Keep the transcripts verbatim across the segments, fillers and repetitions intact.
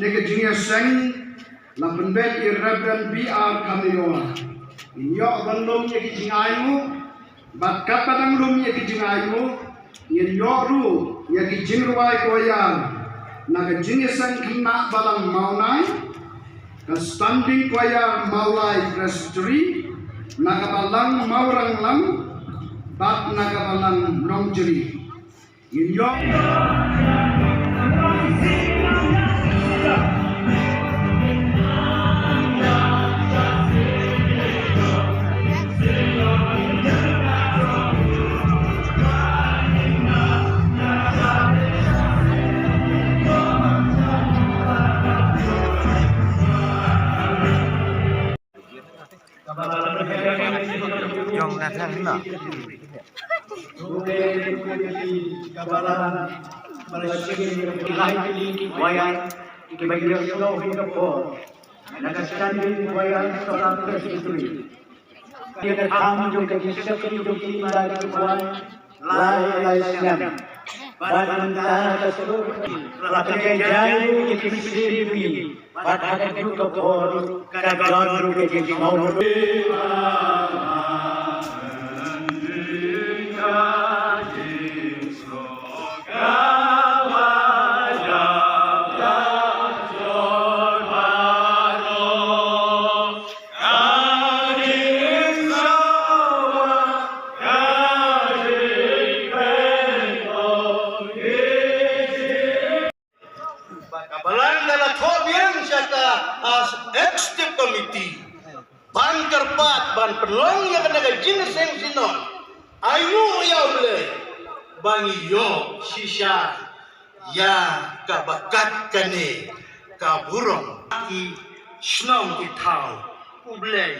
Ïa ka jingïaseng la pynbeit ïa Reverend B R Kamior. Ngin ïoh ban lum ïa ki jingainguh, bad katba dang lum ïa ki jingainguh, ngin ïoh ruh ïa ki jingrwai choir na ka jingïaseng khynnah balang Mawlai, ka standing choir Mawlai Presbytery, na ka balang Mawranglang, bad na ka balang Nongjri. Ngin ïoh Jong na thang na. Lai lai snem. Bad mynta ka sdang la ka jai jai ki pynshim ïa ki. Bad ha kajuh ka por ka don ruh ka jingong. Ka balang ka la thoh biang sha ka, ah, executive committee ban kyrpad ban pynlong ïa kane ka jingïaseng synod. Ai nguh ïa U Blei ba ngi ïoh shisha ïa kaba kat kane ka burom. Ki shnong ki thaw, U Blei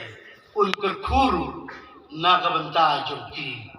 un kyrkhu ruh na ka bynta jong ki.